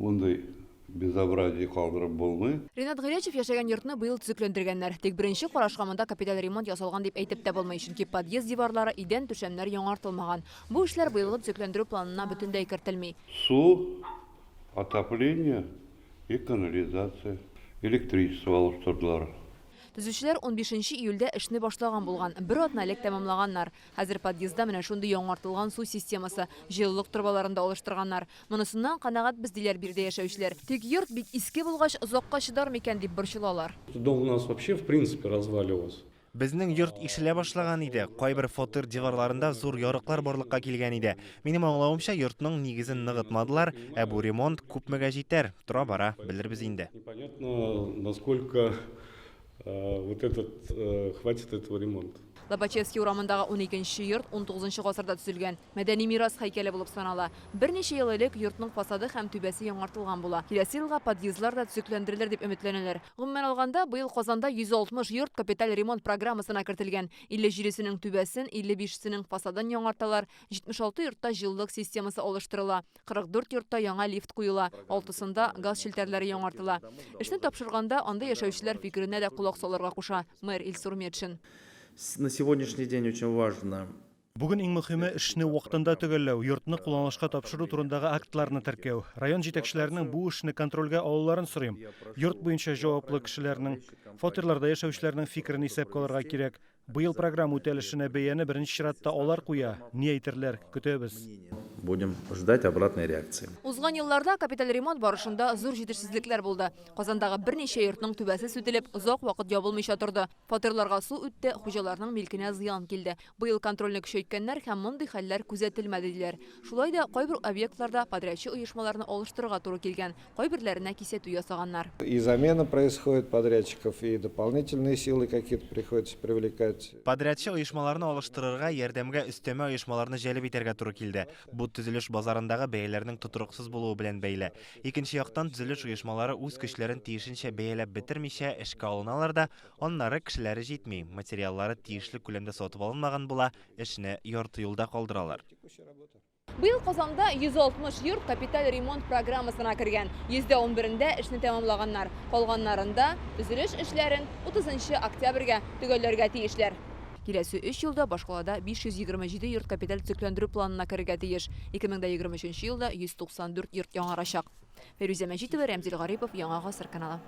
Мондый безобразие калдырып булмый. Ринат Гыйләҗев яшәгән йортны быел төзекләндергәннәр. Тик беренче карашка монда капиталь ремонт ясалган дип әйтеп тә булмый, чөнки подъезд диварлары, идән-түшәмнәр яңартылмаган. Бу эшләр быелгы төзекләндерү планына бөтенләй кертелми. Су, отопление и канализация, электричество алыштырдылар. Төзүчеләр унбишенче июльдә эшне башлаган булган, бер атна элек тәмамлаганнар. Хәзер подъездда менә шундый яңартылган су системасы, җылылык торбаларын да алыштырганнар. Монысыннан канәгатьбез, диләр биредә яшәүчеләр. Тик йорт бик иске булгач, озакка чыдар микән, дип борчылалар. Дом у нас вообще в принципе разваливался. Безнең йорт ишелә башлаган иде, кайбер фатир диварларында зур ярыклар барлыкка килгән иде. Минем аңлавымча, йортның нигезен ныгытмадылар, ә бу ремонт күпмегә җитәр, тора-бара белербез инде. Непонятно, насколько вот этот хватит этого ремонта. Лобачевский урамындагы уникенче йорт унтугызынчы гасырда төзелгән. Мәдәни мирас һәйкәле булып санала. Берничә ел элек йортның фасады һәм түбәсе яңартылган була. Киләсе елга подъездлар да төзекләндерелер дип өметләнәләр. Гомумән алганда, быел Казанда 160 йорт капиталь ремонт программасына кертелгән. 57 сенең түбәсен, 55 сенең фасадын яңарталар, 76 йортта җылылык системасы алыштырыла. 44 йортта яңа лифт куела, алтысында газ челтәрләре яңартыла. Эшне тапшырганда, анда яшәүчеләр фикеренә дә колак салырга куша мэр Илсур Метшин. На сегодняшний день очень важно. Бүген иң мөхиме, эшне вакытында төгәлләү, йортны кулланылышка тапшыру турындагы актларны теркәү. Район җитәкчеләренең бу эшне контрольгә алуларын сорыйм. Йорт буенча җаваплы кешеләрнең, фатирларда яшәүчеләрнең фикерен исәпкә алырга кирәк. Быел программа үтәлешенә бәяне беренче чиратта алар куя, ни әйтерләр, көтәбез. Будем ждать обратной реакции. Узган елларда капиталь ремонт барышында зур җитешсезлекләр булды. Казандагы берничә йортның түбәсе сүтелеп, озак вакыт ябылмыйча торды. Фатирларга су үтте, хуҗаларның милкенә зыян килде. Быел контрольне көчәйткәннәр һәм мондый хәлләр күзәтелмәде, диләр. Шулай да кайбер объектларда подрядчы оешмаларны алыштырырга туры килгән. Кайберләренә кисәтү ясаганнар. И замена происходит подрядчиков, и дополнительные силы какие-то приходится привлекать. Подрядчы оешмаларны алыштырырга, ярдәмгә өстәмә оешмаларны җәлеп итәргә туры килде. Бу төзелеш базарындагы бәяләрнең тотрыксыз булуы белән бәйле. Икенче яктан, төзелеш оешмалары үз көчләрен тиешенчә бәяләп бетермичә эшкә алыналар да, аннары кешеләре җитми, материаллары тиешле күләмдә сатып алынмаган була, эшне ярты юлда калдыралар. Быел Казанда 160 йорт капиталь ремонт программасына кергән. 11%-ндә эшне тәмамлаганнар. Калганнарында төзелеш эшләрен 30 нчы октябрьгә төгәлләргә тиешләр. Киләсе өч елда башкалада 527 йорт капиталь төзекләндерү планына керергә тиеш. 2023 елда 194 йорт яңарачак. Фәйрүзә Мәҗитова, Рәмзил Гарипов, Яңа Гасыр каналы.